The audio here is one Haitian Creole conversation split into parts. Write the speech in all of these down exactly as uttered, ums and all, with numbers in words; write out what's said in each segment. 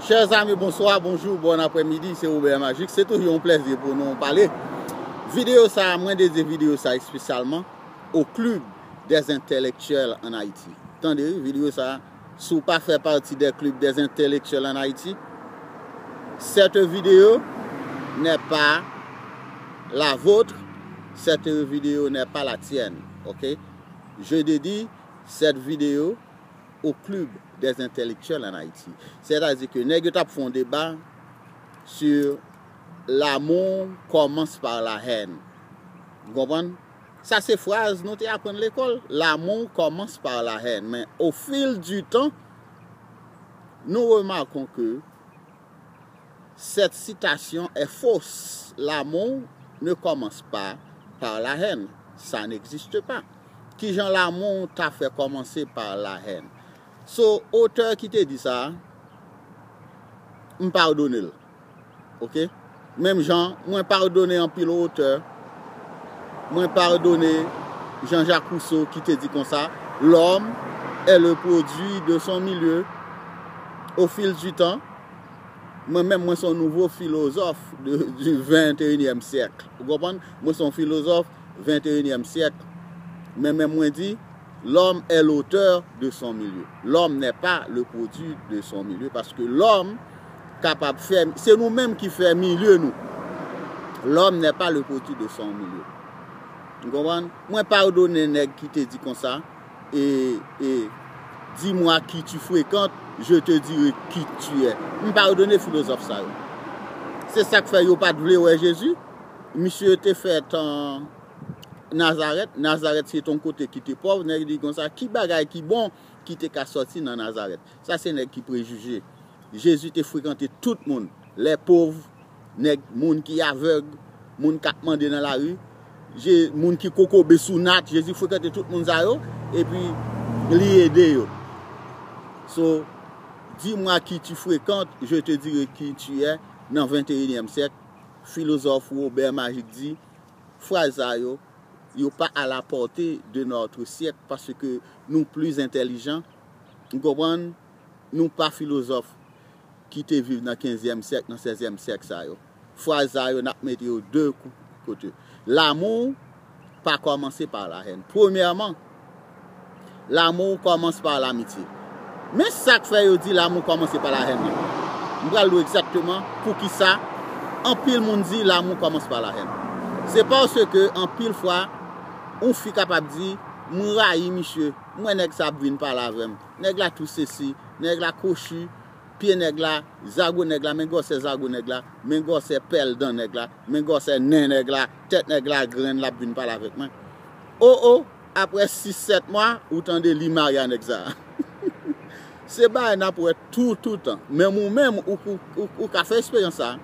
Chers amis, bonsoir, bonjour, bon après-midi, c'est Robert Magic. C'est toujours un plaisir pour nous parler. Vidéo ça, mwen dédié vidéo ça spécialement au club des intellectuels en Haïti. Tande, vidéo ça, si w pa fè pati des clubs des intellectuels en Haïti, cette vidéo n'est pas la vôtre, cette vidéo n'est pas la tienne, ok? Je dédie cette vidéo au club des intellectuels en Haïti. C'est-à-dire que nèg yo t ap fè yon débat sur l'amour commence par la haine. Ou konprann? Sa se fraz nou te aprann lekòl. L'amour commence par la haine. Mais au fil du temps, nous remarquons que cette citation est fausse. L'amour ne commence pas par la haine. Ça n'existe pas. Kijan l'amour ta fè kòmanse par la haine? So, otè ki te di sa, m padone l. Ok? Menm jan, mwen padone anpil otè. Mwen padone Jean-Jacques Rousseau ki te di konsa, l'homme est le produit de son milieu. Au fil du temps, mwen menm, mwen se yon nouvo filozòf de, du vingt et unième siècle. Ou konprann? Mwen se yon filozòf vingt et unième siècle. Men menm mwen di, l'homme est l'auteur de son milieu. L'homme n'est pas le produit de son milieu. Paske lòm kapab fè, se nou menm ki fè milye nou. L'homme n'est pas le produit de son milieu. Ou konprann? Mwen padone nèg ki te di konsa, e, e, dis-moi qui tu fréquentes, je te dirai qui tu es. M padone filozòf sa yo. Se sa k fè yo pa t vle wè Jezi. Misye te fèt an Nazarèt. Nazarèt se te yon kote ki te pòv. Nèg di konsa, ki bagay ki bon ki te ka sòti nan Nazarèt? Sa se nèg ki prejije. Jezi te frekante tout moun, lè pòv, nèg, moun ki avèg, moun k ap mande nan lari, Je- moun ki kokobe sou nat. Jezi frekante tout moun sa yo, epi li ede yo. So, dis-moi qui tu fréquentes, je te dirai qui tu es. Nan vingt et unième siècle, filozòf Robert Magic di, fraz sa yo, yo pa à la portée de notre siècle, paske nou plis entèlijan, ou konprann, nou pa filozòf ki te viv nan kenzyèm syèk, nan sèzyèm syèk sa yo. Fraz sa yo, n ap mete yo de kou-, kote. L'amour pa kòmanse pa la haine. Premyèman, l'amour commence par l'amitié. Men sa k fè yo di l'amour commence par la haine nan. M pral di w egzakteman poukisa anpil moun di l'amour commence par la haine. Se paske anpil fwa, yon fi kapab di, "M rayi misye, m wè nèg sa ap vin pale avè m. Nèg la tou sesi, nèg la kwochi, pye nèg la, zago nèg la, men gwosè zago nèg la, men gwosè pèl dan nèg la, men gwosè nen nèg la, tèt nèg la grenn, l ap vin pale avèk mwen." O, o, apre sis, sèt mwa, ou tande li marye a nèg sa a. Se bagay n ap wè tou, toutan. Menm ou menm, ou, ou, ou, ou ka fè eksperyans sa a.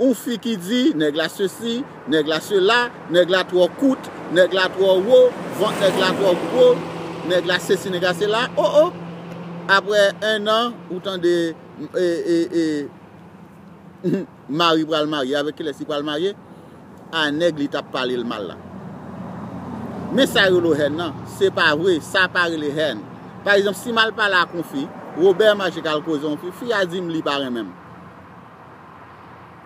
Yon fi ki di, nèg la sesi, nèg la sela, nèg la twò kout, nèg la twò wo, vant nèg la twò gwo, nèg la sesi, nèg la sela. O, o! Apre en an, ou tande, e, e, e, mari pral marye. Avèk kilès li pral marye? A nèg li t ap pale l mal la. Men sa yo rele haine nan. Se pa vre, sa pa rele haine. Pa egzanp, si m al pale ak yon fi, Robert Magic al koze yon fi, fi a di m li pa renmen m.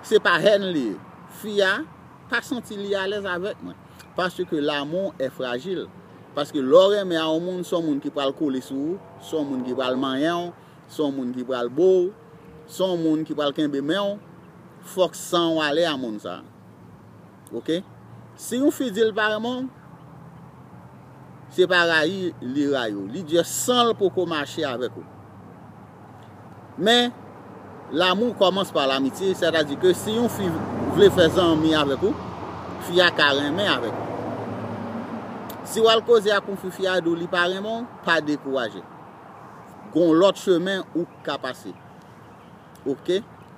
Se pa haine li ye. Fi a pa santi li alèz avèk mwen. Paske l'amour est fragile. Paske lè w renmen a yon moun, se yon moun ki pral kole sou ou, se yon moun ki pral manyen w, se yon moun ki pral bo w, se yon moun ki pral kenbe men w, fòk san w ale a moun sa. Ok? Si yon fi di l pa renmen w, se pa rayi li rayi w. Li just san l poko mache avèk ou. Men, l'amour commence par l'amitié, sètadi ke si yon fi vle fè zanmi avèk ou, fi a ka renmen avèk ou. Si w al koze ak yon fi, fi a di w li pa renmen w, pa dekouraje. Gon lòt chemen ou ka pase. Ok?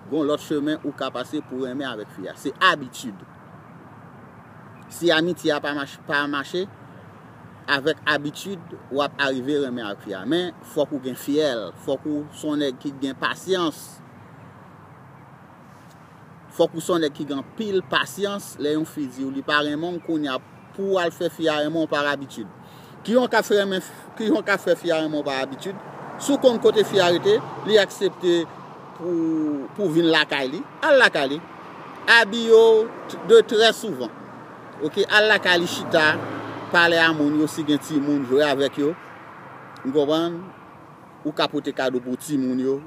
Gon lòt chemen ou ka pase pou renmen avèk fi a. Se abitid. Si amitye a pa mach-, pa mache, avèk abitid, w ap arive renmen ak fi a. Men, fòk ou gen fyèl. Fòk ou se yon nèg ki gen pasyans. Fòk ou se yon nèg ki gen anpil pasyans. Lè yon fi di w li pa renmen w, kounye a, pou w al fè fi a renmen w pa abitid. Kijan w ka fè renmen, kijan w ka fè fi a renmen w pa abitid? Si w konn kote fi a rete, li aksepte pou, pou vin lakay li, al lakay li. Abiye w t- de trè souvan. Oke, al lakay li chita, pale a moun yo, si gen timoun, jwe avèk yo. Ou konprann? Ou ka pote kado pou timoun yo.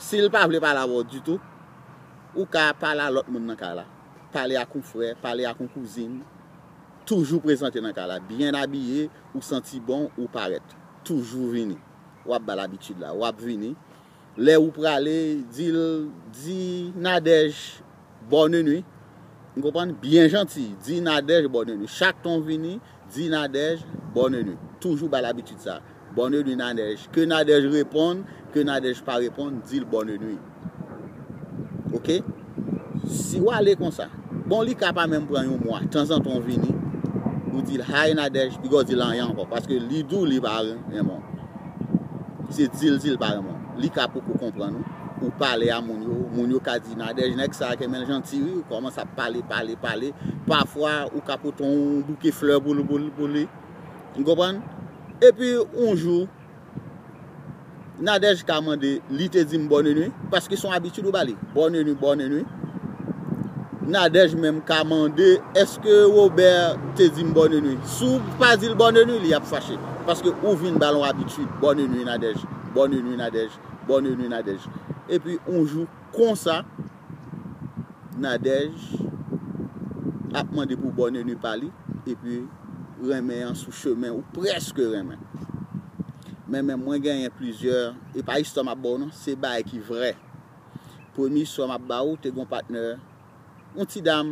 Si l pa vle pale avè w ditou, ou ka pale a lòt moun nan kay la. Pale ak yon frè, pale ak yon kouzin. Toujou prezante nan kay la. Byen abiye, ou santi bon, ou parèt. Toujou vini. W ap ba l abitid la. W ap vini. Lè ou prale, di l, di Nadège bonne nuit. Ou konprann? Byen janti. Di Nadège bonne nuit. Chak tan w vini, di Nadège bonne nuit. Toujou ba l abitid sa. Bonne nuit, Nadège. Ke Nadège reponn, ke Nadège pa reponn, di l bonne nuit. Oke? Si w ale konsa, bon, li ka pa menm pran yon mwa. Tanzantan w vini, ou di l, "Hi, Nadège," piga w di l anyen ankò. Paske li di w li pa renmen w. Se di l di l pa renmen w. Li ka poko konprann ou. Ou pale a moun yo, moun yo ka di, "Nadège, nèg sa a ke men l janti, wi." Ou kòmanse ap pale, pale, pale. Pafwa, ou ka pote yon bouke flè pou l, pou l, pou li. Ou konprann? Epi, yon jou, Nadège ka mande, li te di m bonne nuit, paske se yon abitid ou ba li. Bonne nuit, bonne nuit. Nadège menm ka mande, èske Robert te di m bonne nuit? Si w pa di l bonne nuit, li ap fache. Paske ou vin ba l yon abitid. Bonne nuit, Nadège. Bonne nuit, Nadège. Bonne nuit, Nadège. Epi, yon jou, konsa, Nadège ap mande pou bonne nuit pa li, epi renmen an sou chemen, ou prèske renmen. Men, men mwen genyen plizyè, e pa istwa m ap ba w non, se bagay ki vrè. Premye istwa m ap ba w, te gon patnè, yon ti dam,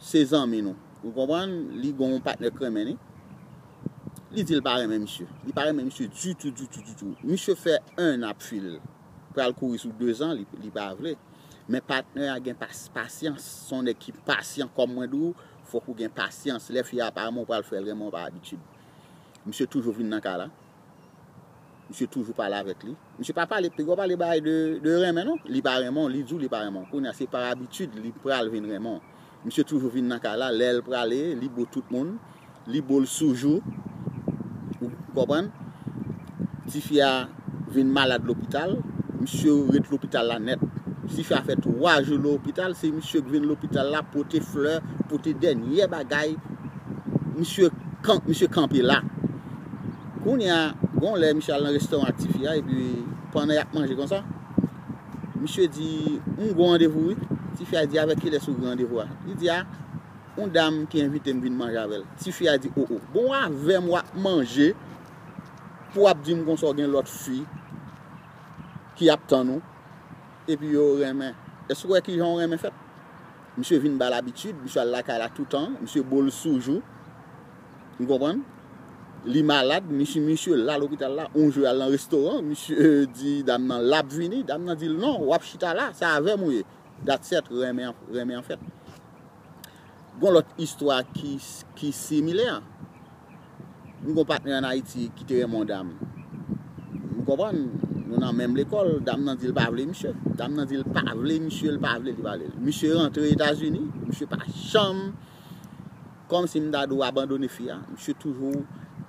se zanmi nou. Ou konprann? Li gon patnè k renmen li. Li di l pa renmen misye. Li pa renmen misye ditou, ditou, ditou. Misye fè en ap fil. Pral kouri sou dezan, li, li pa vle. Men patnè a gen pas, pasyans. Se yon nèg ki pasyan, kòm mwen di w, fòk ou gen pasyans. Lè fi a pa renmen w, pral fè l renmen w pa abitid. Misye toujou vin nan kay la. Misye toujou pale avèk li. Misye pa pale, piga w pale bagay de, de renmen non. Li pa renmen w, li di w li pa renmen w. Kounye a se pa abitid, li pral vin renmen w. Misye toujou vin nan kay la, lè l prale, li bo tout moun, li bo l sou jou. Ou konprann? Tifi a vin malad lopital, misye ret lopital la nèt. Tifi a fè twa jou lopital, se misye k vin lopital la, pote flè, pote dènyè bagay. Misye kan, misye kanpe la. Kounye a, gon lè misye al nan restoran ak tifi a, epi pandan y ap manje konsa, misye di, "M gon randevou, wi." Tifi a di, "Avèk kilès ou gen randevou a?" Li di, "A, yon dam ki envite m vin manje avè l." Tifi a di, "O, o, bon, avè m w ap manje, pou w ap di m konsa w gen lòt fi ki ap tann ou, epi yo renmen. Èske w wè kijan w renmen fèt?" Misye vin ba l abitid, misye al lakay la toutan, misye bo l sou jou. Ou konprann? Li malad, misye, misye la lopital la, yon jou al nan restoran, misye di dam nan l ap vini, dam nan di l, "Non, w ap chita la, se avè m ou ye." That's it, renmen an, renmen an fèt. Gon lòt istwa ki, ki similè. M gon patnè ann Ayiti ki te renmen yon dam. Ou konprann? Nou nan menm lekòl, dam nan di l pa vle misye. Dam nan di l pa vle misye, l pa vle, li pa vle. Misye rantre Etazini, misye pa janm, kòmsi m ta di w, abandone fi a. Misye toujou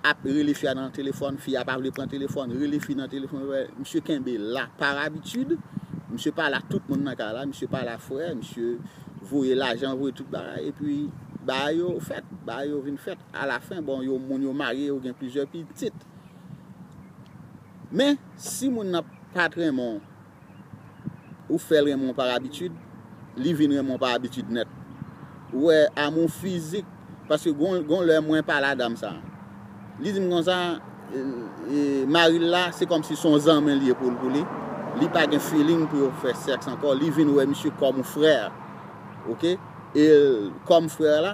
ap rele fi a nan telefòn, fi a pa vle pran telefòn, rele fi nan telefòn. Misye kenbe la par abitid. Misye pale a tout moun nan kay la, misye pale a frè, misye voye lajan, voye tout bagay, epi bagay yo fèt, bagay yo vin fèt. Alafen, bon, yo, moun yo marye, yo gen plizyè pitit. Men, si moun nan pa t renmen w, ou fè l renmen w par abitid, li vin renmen w par abitid nèt. Ou wè, amou fizik, paske gon, gon lè mwen pale a dam sa. Li di m konsa, e, e, mari l la, se kòmsi se yon zanmi l ye pou l, pou li. Li pa gen feeling pou yo fè sèks ankò. Li vin wè misye kòm yon frè. Oke? E kòm frè la,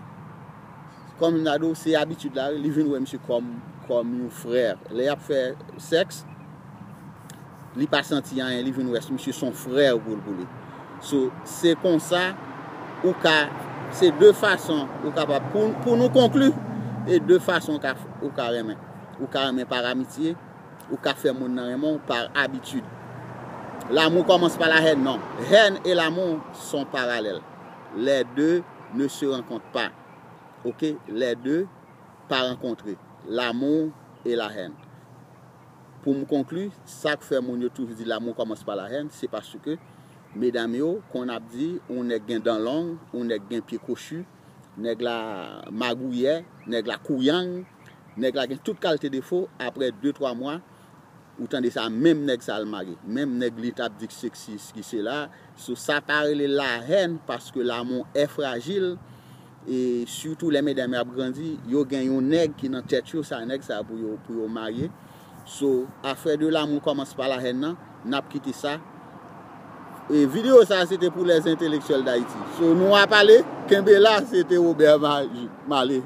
kòm m ta di w, se abitid la, li vin wè misye kòm, kòm yon frè. Lè y ap fè sèks, li pa santi anyen, li vin wè misye se yon frè pou l, pou li. So, se konsa, ou ka, se de fason ou kapab, pou, pou nou konkli, e de fason ou ka, ou ka renmen. Ou ka renmen par amitye, ou ka fè moun nan renmen w par abitid. L'amour commence par la haine, non. Haine et l'amour sont parallèles. Les deux ne se rencontrent pas. Oke? Les deux pa rankontre. L'amour et la haine. Pou m konkli, sa k fè moun yo toujou di l'amour commence par la haine, se paske medam yo konn ap di yon nèg gen dan long, yon nèg gen pye kwochi, nèg la magouyè, nèg la kouyang, nèg la gen tout kalite defo. Apre de twa mwa, ou tande sa, menm nèg sa al marye, menm nèg li t ap di k seksi, ki sela. So, sa pa rele lahèn, paske l'amour est fragile. E sitou lè medam yo ap grandi, yo gen yon nèg ki nan tèt yo, sa nèg sa pou yo, pou yo marye. So, afè de l'amour commence par la haine nan, n ap kite sa. E videyo sa, se te pou les intellectuels d'Haïti. So, nou a pale, kenbe la, se te Robert Malé.